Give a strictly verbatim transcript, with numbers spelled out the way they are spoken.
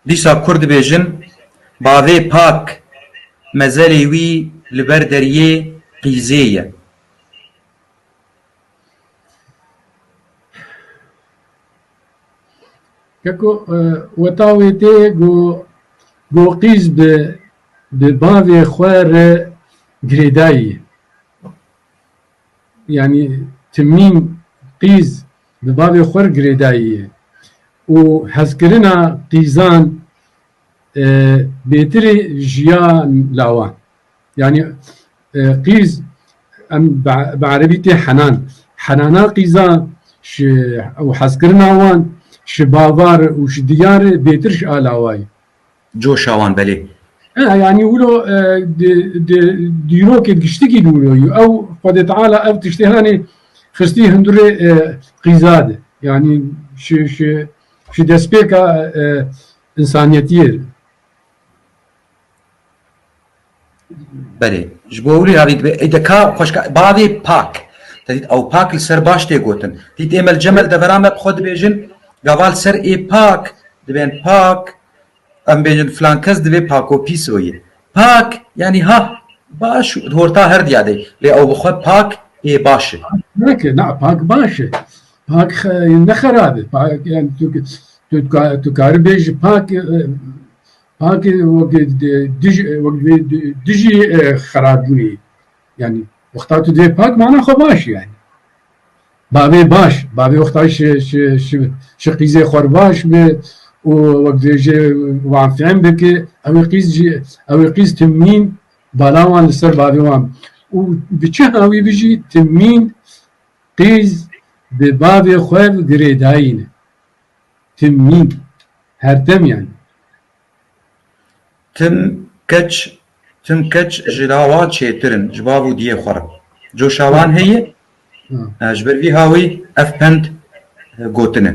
Dîsa kur dibêjin, bavê pak, mezelê wî li ber deriyê qîzê ye. Keko, e, weta wê tê go, go qîz bi, bi bavê xwe re girêdayî. Yanî timîn qîz bi bavê xwe re girêdayî ye. Û hezkirina qîzan, e, bêtirî jiya lawan. Yanî, e, qîz, em bi, bi erebî tê henan. Henana qîza ji, û hezkirina wan ji bava re û ji diya re bêtir ji a lawa ye. Coşa wan belê. E, yanî wilo, e, di, di dîrokê giştikî di wilo ye. Ew Xwedê Teala ev tiştê hanê xistî hundirê, e, qîza de. Yanî ji, ji, ji destpêka, e, însaniyetiyê. Belê. Ji bo wî havî dibe, ê de ka xweşka, bavê pak. Te dît ew pak li ser baş tê gotin. Dît ê me li cem li devera me bi xwe dibêjin, gava li ser ê pak, dibên pak, em bêjin filan kes divê pako pîso ye. Pak, yanî ha, baş, di horta her diya de. Lê ew bi xwe pak, ê baş e. Nake, na, pak baş e. Pak xe-, ne xerab e. Pak, yani tu, tu, tu, tu karî bêjî pak, e, pak, e, wek, e, dij, e, wek, e, dijî, e, xerabûnê. Yani wexta tu divê pak, mana xwe baş yani. Bavê baş, bavê wexta şi, şi, şi, şi qîzê xwe baş bi û wek dibêje wan fêm bike, ew ê qîz jî, ew ê qîz timîn bala wan li ser bavê wan. Û bi çi hawî bijî timîn qîz bi bavê xwe girêdayî ne. Timîn. Her dem yani. Tim keç, tim keç ji lawa çêtir in, ji bav û diyê xwe re. Coşa wan heye, e, ji ber vî hawî ev pend, e, gotine.